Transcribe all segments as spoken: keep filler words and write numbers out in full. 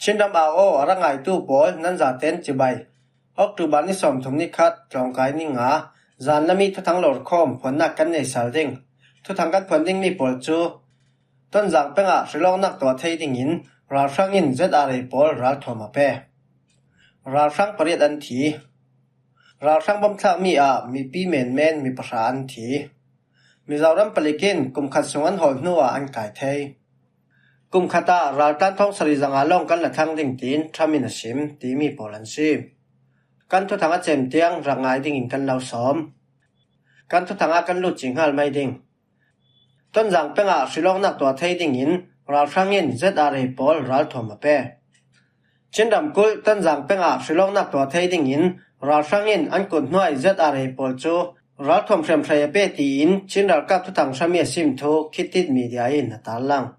Chinram au aw a ra ngaitu pawl nan zaten cibai. October ni sawmthum ni khat tlawngkai ni nga, zan lami thuthang lawrkhawm phuannak kan nei sal ding. Thuthang kan phuan dingmi pawl cu Tonzang pengah hrilawknak tuah thei dingin ralhrang in Z R A pawl ralthuam a pe. Ralhrang pariat an thi. Ralhrang bomthlakmi ah mipi menmen mi pahra an thi. Mizoram palik in kum khat sung an hawl hnuah an kai thei. Kum khat ah raltlan thawng sarih zanga lawng kan la thlang ding tiin Trump in a sim timi pawl an si. Kan thuthang a cem tiang rak ngai dingin kan lo sawm. Kan thuthang ah kan lut cinghal mai ding. Tonzang pengah hrilawknak tuah thei dingin ralhrang in Z R A pawl ralthuam a pe. Chin ramkulh Tonzang pengah hrilawknak tuah thei dingin ralhrang in an kut hnuai Z R A pawl cu ralthuam hriamhrei a pe tiin Chin ralkap thuthang hrami a sim thu Khitit Media in a tarlang.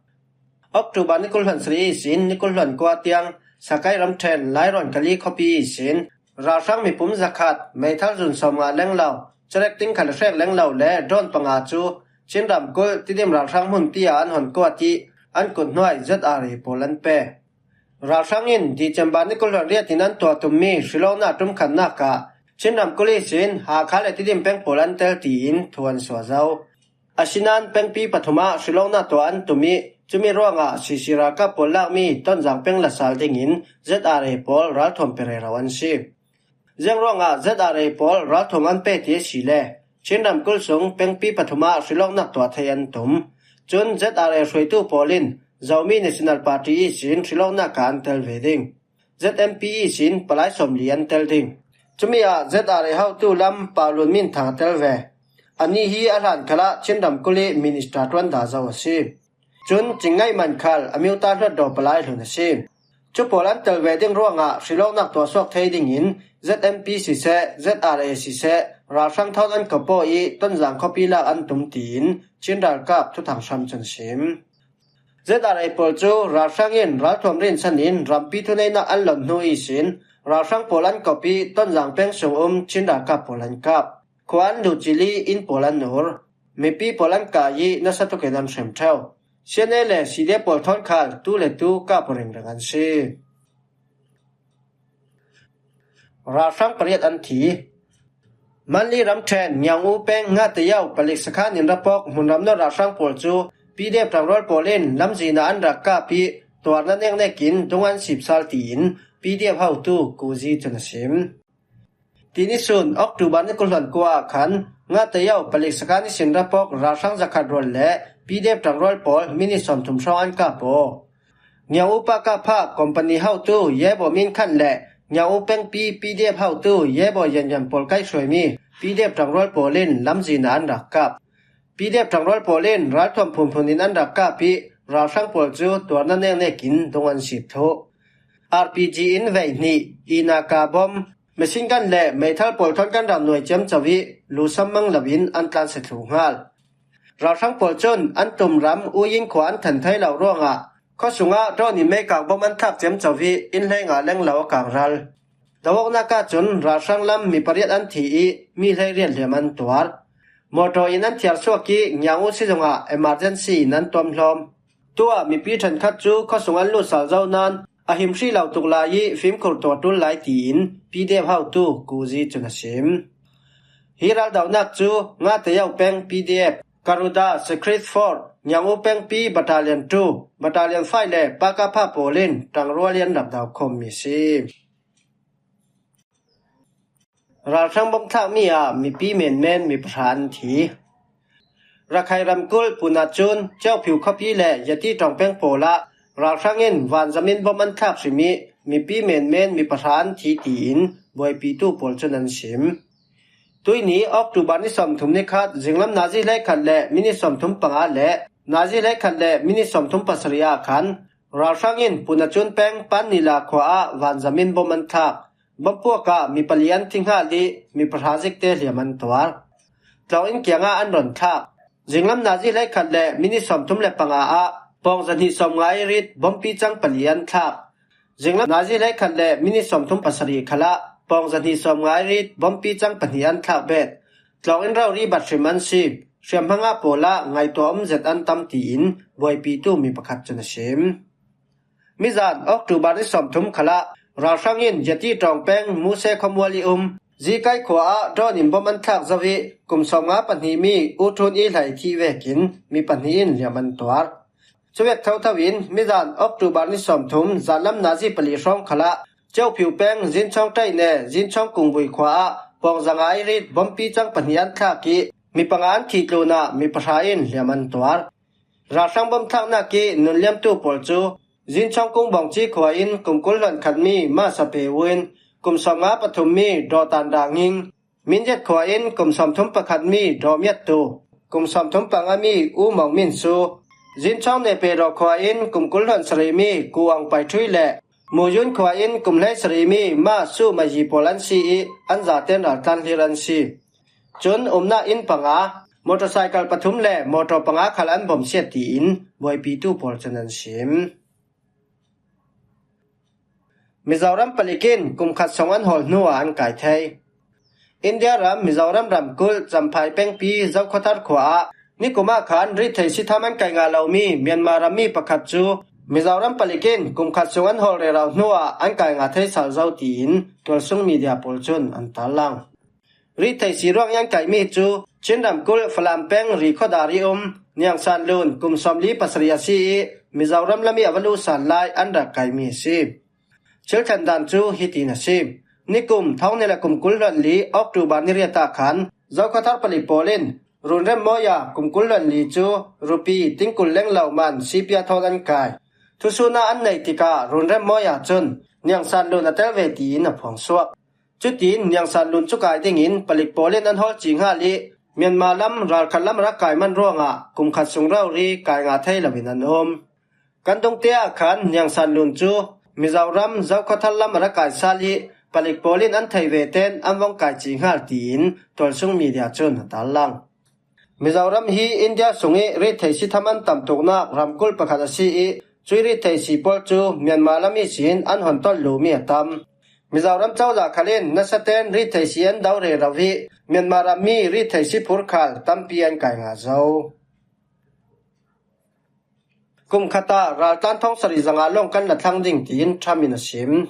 October ni kul hluan sarih ihsin ni kul hluan kua tiang Sakai ramṭhen Lairawn Kali khuapi ihsin ralhrang mipum zakhat, meithal zun sawmnga lenglo, cerek tingkhat a hrek lenglo le drone panga cu Chin ramkulh Tidim ralhrang hmunpi ah an hon kuat ih an kut hnuai Z R A pawl an pe. Ralhrang in December ni kul hluan riat in an tuah tummi hrilawknak ṭumkhatnak ah Chin ramkulh ihsin Hakha le Tidim peng pawl an tel tiin thu an suah zo. Asinain pengpi pathum ah hrilawknak tuah an tum ih cumi ruangah C C ralkap pawl lakmi Tonzang peng la sal dingin Z R A pawl ralthuam pe rero an si. Ziang ruangah Z R A pawl ralthuam an pe ti a si le Chin ramkulh sung pengpi pathum ah hrilawknak tuah thei an tum. Cun Z R A hruaitu pawl in Zomi National Party ihsin hrilawknak ah an tel ve ding. Z M P ihsin palai sawmli an tel ding. Cumi ah Z R A hotu lam Paulun Minthang a tel ve. Anih hi a hlan khalah Chin ramkulh ih minister ṭuan dah zo a si. Cun Cing Ngaih Man khal a miuta hluat daw palai hlun a si. Cu pawl an tel ve ding ruangah hrilawknak tuah suak thei dingin Z M P siseh, Z R A siseh, ralhrang thawn an kop aw ih Tonzang khuapi lak an tum tiin Chin ralkap thuthang hram cun a sim. Z R A pawl cu ralhrang in ralthuam rinsan in rampi thuneihnak an lon hnu ihsin ralhrang pawl an kop ih Tonzang peng sung um Chin ralkap pawl an kap. Khua an lut cil ih inn pawl an ur. Mipi pawl an kai ih nasa tukin an hrem ṭheu. C N A le C D F pawl thawn khal tu le tu kap aw ringring an si. Ralhrang pariat an thi. Manli ramṭhen Ngiang U peng Ngateyau palik sakhan in rapawk hmunram nawr ralhrang pawl cu P D F ṭangrual pawl in lamzin ah an rak kap ih tuarna neknek in dung an sip sal tiin P D F hotu Kuzi cun a sim. Tini sun October ni kul hluan kua ah khan Ngateyau palik sakhan ihsin rapawk ralhrang zakhat rual le P D F ṭangrual pawl minit sawmthum hrawng an kap aw. Ngiang U Paka Pha company hotu Yebo Min Khan le Ngiang U pengpi P D F hotu Yebo Yan Yan pawl kaihhruaimi P D F ṭangrual pawl in lamzin ah an rak kap. P D F ṭangrual pawl in ralthuam phunphun in an rak kap ih ralhrang pawl cu tuarna neknek in dung an sip thluh. R P G in veihnih, inaka bom, machine gun le meithal pawl thawn kan rak nuai ciamco ih lusam mang loin an tlansia thluh hngal. Ralhrang pawl cun an tumram uyin khua an than thei lo ruangah khuasung ah drone in meikak bom an thlak ciamco ih inn hleinga lenglo a kangral. Do awknak ahcun ralhrang lam mi pariat an thi ih mi hleiriat hliam an tuar. Mawṭaw in an thiar suak ih Ngiang U sizung ah emergency in an tuamhlawm. Tuah mipi ṭhenkhat cu khuasung an lut sal zo nain a him hrih lo tuk lai ih fimkhur tuah ṭul lai tiin P D F hotu Kuzi cun a sim. Hi raldohnak cu Ngateyau peng P D F, Garuda Secret Force, Ngiang U pengpi Battalion two, Battalion five le Paka Pha pawl in ṭangrual in rak dokhawmmi a si. Ralhrang bomthlakmi ah mipi menmen mi pahra an thi. Rakhine ramkulh Puna cun Ciauphiu khuapi le Yati ṭawng peng pawl ah ralhrang in vanzam in bom an thlak hrim ih mipi menmen mi pahra an thi tiin buaipitu pawl cun an sim. Tuihni October ni sawmthum ni khat zinglam nazi hleikhat le minit sawmthum panga le nazi hleikhat le minit sawmthum pasarih ah khan ralhrang in Puna cun peng Panila khua ah vanzam in bom an thlak. Bompuak ah mi pali an thi hngal ih mi pahra zikte hliam an tuar. Tlawng inn kiangah an ron thlak. Zinglam nazi hleikhat le minit sawmthum le panga ah pawng zahnih sawmnga ih rit bompi cang pali an thlak. Zinglam nazi hleikhat le minit sawmthum pasarih khalah pawng zahnih sawmnga ih rit bompi cang pahnih an thlak bet. Tlawng inn rori bat hrim an si. Hriamhma ngah pawl ah ngaihtuah um zet an tam tiin buaipitu mi pakhat cun a sim. Mizan October ni sawmthum khalah ralhrang in Yati ṭawng peng Muse khuamual i um Zikai khua ah drone in bom an thlak zo i kum sawmnga pahnih mi U Thun i hlai thih vekin mi pahnih in liam an tuar. Cuvek thotho in mizan October ni sawmthum zanlam nazi pali hrawng khalah Ciophiu peng Zinchawng ṭaih ne Zinchawng kungvui khua ah pawng zanga i rit bompi cang pahnih an thlak i mi panga an thih tlunah mi pahra in liam an tuar. Ralhrang bom thlaknak i nunliamtu pawl cu Zinchawng kung Bawngci khua in kum kul hluan khatmi Ma Sa Pe U in kum sawmnga pathummi Daw Tan Ra Nging, Mindiat khua in kum sawmthum pakhatmi Daw Miat Tu, kum sawmthum pangami U Mawng Min Su, Zinchawng Nepe Daw khua in kum kul hluan sarimi Ku Aung Pai Thui le Muyun khua in kum hlei sarimi Ma Su Ma Yi pawl an si i an zaten raltlan hlir an si. Cun umnak inn panga, motorcycle pathum le motor panga khal an bawmhsiat tiin buaipitu pawl cun an sim. Mizoram palik in kum khat sung an hawl hnuah an kai thei. India ram Mizoram ramkulh Champhai pengpi Zokhuathar khua ah nikum ah khan rithei si tham an kai ngah lomi Myanmar rammi pakhat cu Mizoram palik in kum khat sung an hawl rero hnuah an kai ngah thei sal zo tiin tualsung media pawl cun an tarlang. Rithei si ruang i an kaihmi cu Chin ramkulh Falam peng Ri khuadar i um Niang San Lun kum sawmli pasarih a si i Mizoram lam i a va luhsan lai an rak kaihmi a si. Thil thlen dan cu hitin a si. Nikum thawng hnih le kum kul hluan li October ni riat ah khan Zokhuathar palik pawl in Runrem Mawia kum kul hluan li cu rupi tingkul leng lo man C P R thawn an kai. Thusun ah an neih tikah Runrem Mawia cun Niang San Lun a tel ve tiin a phuang suak. Cutin Niang San Lun cu kai dingin palik pawl in an hawl cih hngal i Myanmar lam ralkhat lam a rak kai man ruangah kum khat sung rori kai ngah thei loin an um. Kan dungte ah khan Niang San Lun cu Mizoram Zokhuathar lam a rak kai sal i palik pawl in an thei ve ten an vong kai cih hngal tiin tualsung media cun a tarlang. Mizoram hi India sung i rithei si tham an tam tuknak ramkulh pakhat a si i cui rithei si pawl cu Myanmar lam ihsin an hon tolh luhmi a tam. Mizoram cozah khal in nasa ten rithei si an do rero i Myanmar rammi rithei si phurkhal tampi an kai ngah zo. Kum khat ah raltlan thawng sarih zanga lawng kan la thlang ding tiin Trump in a sim.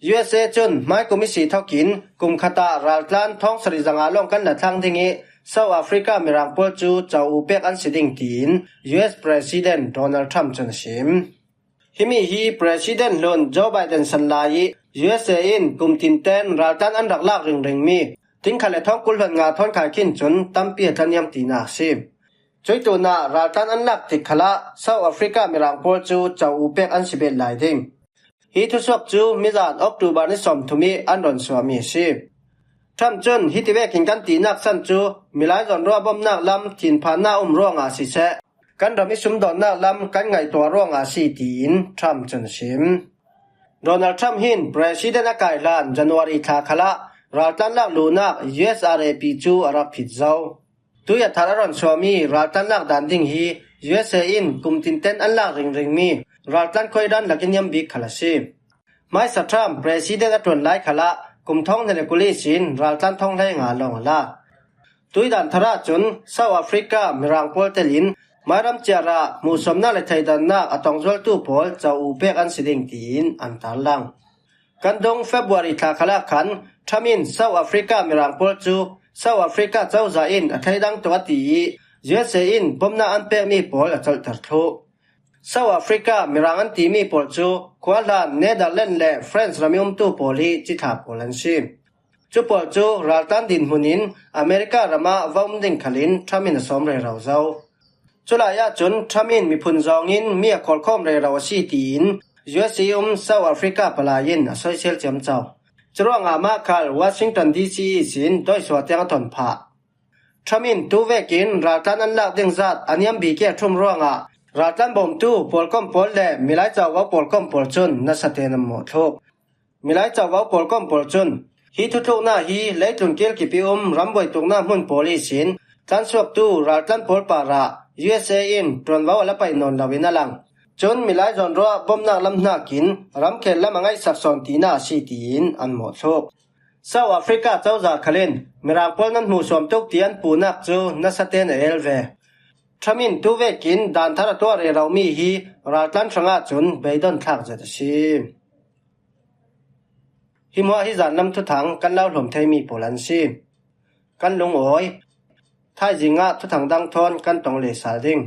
U S A cun hmai kum i si thokin kum khat ah raltlan thawng sarih zanga lawng kan la thlang ding i South Africa mirang pawl cu co u pek an si ding tiin U S President Donald Trump cun a sim. Himi hi President hlun Joe Biden san lai i U S A in kum tinten raltlan an rak lak ringringmi tingkhat le thawng kul hluan nga thawn khai khin cun tampi a tlaniam tinak a si. Cuih tlunah raltlan an lak tik khalah South Africa mirang pawl cu co u pek an si bet lai ding. Hi thusuak cu mizan October ni sawmthum i an rawn suahmi a si. Trump cun hiti vekin kan tihnak san cu milai zawnruah bomnak lam thinphannak um ruangah siseh, kan ram i sumdawnnak lam kan ngaihtuah ruangah a si tiin Trump cun a sim. Donald Trump hin President a kai hlan January thla khalah raltlan lak luhnak U S R A P cu a rak phit zo. Tui a thar a rawn suahmi raltlan lak dan ding hi U S A in kum tinten an lak ringringmi raltlan khuaidan lak i niam bik khal a si. Hmaisa Trump President a ṭuan lai khalah kum thawng hnih le kul ihsin raltlan thawng hlei nga lawng a la. Tui dan thar ahcun South Africa mirang pawl telin hmairam ciar ah hmuhsuamnak le thleidannak a tongzualtu pawl co u pek an si ding tiin an tarlang. Kan dung February thla khalah khan Trump in South Africa mirang pawl cu South Africa cozah in a thleidang tuk a ti i U S A in bomnak an pekmi pawl a colhter thluh. South Africa mirang an timi pawl cu khuahlan Netherlands le France ram i umtu pawl i cithla pawl an si. Cu pawl cu raltlan dinhmun in America ram ah va um ding khalin Trump in a sawm rero zo. Culai ahcun Trump in miphun zawngin mi a khawlkhawm rero a si tiin U S i um South Africa palai in a soisel ciamco. Curuangah mah khal Washington D C ihsin dawisuah tiang a ton phah. Trump in tu vekin raltlan an lak ding zat a niam bik i a ṭhum ruangah raltlan bawmtu pawlkom pawl le milai cauvau pawlkom pawl cun nasa tein an mawhthluk. Milai cauvau pawlkom pawl cun hi thutluknak hi leitlun kil kip i um ram buaituknak hmun pawl ihsin tlansuaktu raltlan pawl parah U S A in ṭuanvo a la paih nawn loin a lang. Cun milai zawnruah bomnak lam hnakin ramkhel lam a ngaihsak sawn tinak a si tiin an mawhthluk. South Africa cozah khal in mirang pawl nan hmuhsuam tuk ti an puhnak cu nasa tein a el ve. Trump in tu vekin dan thar a tuah rero mi hi raltlan hrangah cun beidon thlak zet a si. Hi hmuah hi zanlam thuthang kan lo hlawm thei mi pawl an si. Kan lungawi. Thaizing ah thuthang dang thawn kan tong leh sal ding.